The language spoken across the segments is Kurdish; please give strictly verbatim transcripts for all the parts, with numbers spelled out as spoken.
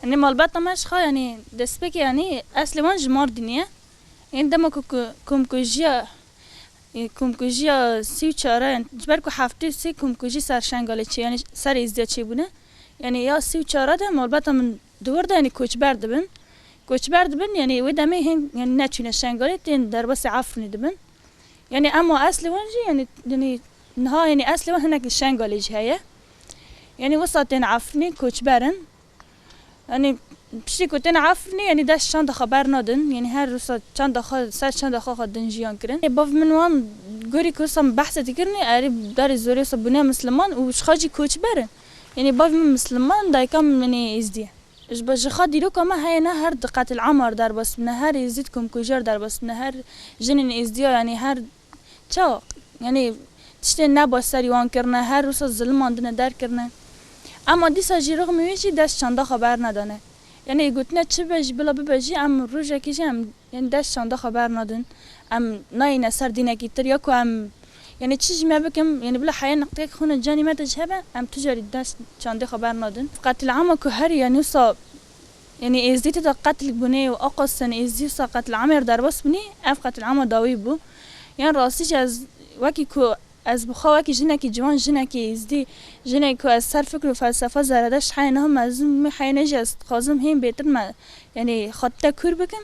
Yanî malbata me ji xwe, yanî destpêkê, yanî eslê wan ji Mardinê ye. Yanî dema ku, ku komkujiya, e, komkujiya sî û çar e, yanî ji ber ku heftê sê komkujî ser Şengalê çê, yanî ser Êzdiya çêbûne. Yanî ya sî û çar de malbata min di wir de, yanî koçber dibin. Koçber dibin, yanî wê demê hên, yanî neçûne Şengalê, tên derbasî Efrînê dibin. Yanî ema eslê wan jî, yanî, yanî niha, yanî eslê wan hinek li Şengalê jî heye. Yanî wisa tên Efrînê koçber in. Yanî piştî ku tên Efrînê, yanî dest çanda xwe bernadin. Yanî her wisa çanda xwe, ser çanda xwe xwe din jiyan kirin. Ê, bav min wan gorî ku wisa min behsê dikirinê, erê darê zorê wisa bûne misliman û ji xwe jî koçber in. Yanî bav min misliman, dayika min, yanî êzdî ye. Ji bo, ji xwe dîroka me heye, ne her di qetilama re derbas bine, her êzdî di komkujiya re derbas bine, her jinên êzdiya, yanî her çawa, yanî tiştên nebaş serî wan kirine, her wisa zilimandine, derkirine. Ema dîsa jî rixmî wê jî dest çanda xwe bernadane. Yanî gotine çi be jî, bila bibe jî, em rojekê jî em, yanî dest çanda xwe bernadin. Em nayîne ser dînekî tir ya ku em Yanî çi jî me bikim, yanî bila heya niqteyek xûna canê me de jî hebe, em tu carî dest çandê xwe bernadin. Qetilama ku herî, yanî wisa, yanî êzdî tê de qetil bûne û aqas, yanî êzdî wisa qetilamê re derbas bûnî, ev qetilama dawî bû. Yan rastî jî ez wekî ku ez bi xwe wekî jinekî ciwan, jinekî êzdî, jinek ku ez ser fikr û felsefa Zeredeşt heye niha mezin bûme, heye ne jî ez dixwazim hên bêtir me, yanî xwe te kûr bikim.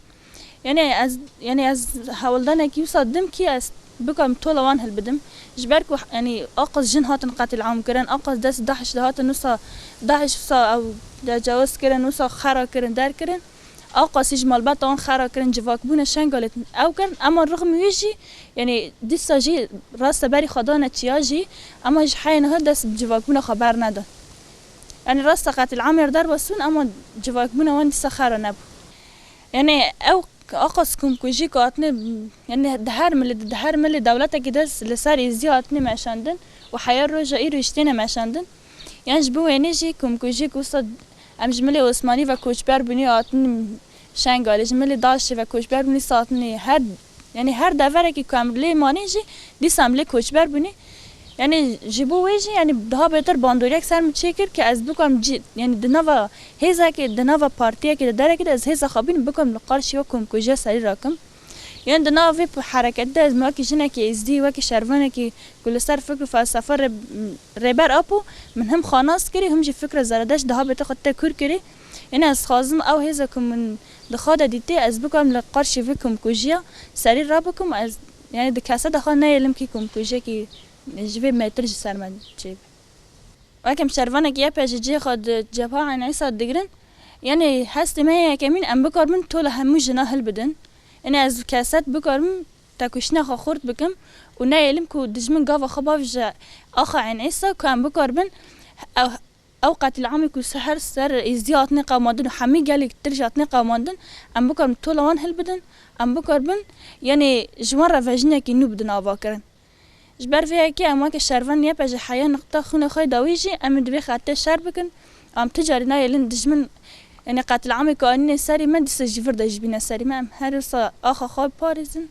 Yanî ez, yanî ez hewldanekî wisa dim kî ez bikarim tola wan hilbidim. Ji ber ku, yanî, aqas jin hatin qetil'am kirin, aqas dest DAIŞ de hatin wisa, DAIŞ wisa ew tecawuz kirin, wisa xera kirin, derkirin. Aqasî ji malbata wan xera kirin, civakbûna Şengalê ew kirin. Ema rixmî wî jî, yanî, dîsa jî raste berî xwe dane çiya jî, ema ji heyê niha dest bi civakbûna xwe bernedin. Yanî rasta qetil'amê re derbas bûn, ema civakbûna wan dîsa xera nebû. Yanî ew aqas komkujî ku hatine, yanî di her milê, di her milê dewletekî de li ser êzdî hatine meşandin û heya roja îro jî têne meşandin. Yan ji bo wênê jî komkujî ku wisa em ji milê Osmanî ve koçber bûnî hatin Şengalê, ji milê DAIŞê ve koçber bûnî hatinê her, yanî her deverekî ku em lê manî jî dîsa em lê koçber bûnî. Yanî ji bo wê jî, yanî daha bêtir bandoriyek ser min çêkir ki ez bikarim cî, yanî di nava hêzekê, di nava partiyekê de, derekê de ez hêza xwe bînim, bikarim li qarşî wê komkujiya serî rakim. Yanî di nav vê hereketê de ez wekî jinekî êzdî, wekî şervanekî ku li ser fikr û felsefa rê-, Rêber Apo min him xwe nas kirî, him jî fikra Zeredeşt daha bêtir xwe te kûr kirî. Yanî ez dixwazim ew hêza ku min di xwe de dîtê, ez bikarim li qarşî vê komkujiya serî rabikim. Ez, yanî di keseta xwe neyêlim kî komkujiyekî ji vê mêtir ji ser me çêbe. Weke em şervanekî YPJ cihê xwe di Cebha Eyn Îsa digirin, yanî hestê me yê yekemîn em bikaribin tola hemû jina hilbidin. Yanî ez keset bikarim tekuşîna xwe xurt bikim û neyêlim ku dijmin gava xwe bavêje axa Eyn Îsa ku em bikaribin ew, ew qetil'amê ku se-, her ser êzdî hatine qewimandin û hemî gelek tir jî hatine qewimandin, em bikaribin tola wan hilbidin, em bikaribin, yanî ji wan re vejînekî nû bidin avakirin. Ji ber vê yekê em weke şervan YPJ heya niqta xûna xwe dawî jî em ê di vê xetê şer bikin. Em tu carî nayêlin dijmin, yanî qetil'amê ku anîne serî me, dîsa ji vir de jî bîne serî me. Em her wisa axa xwe biparêzin.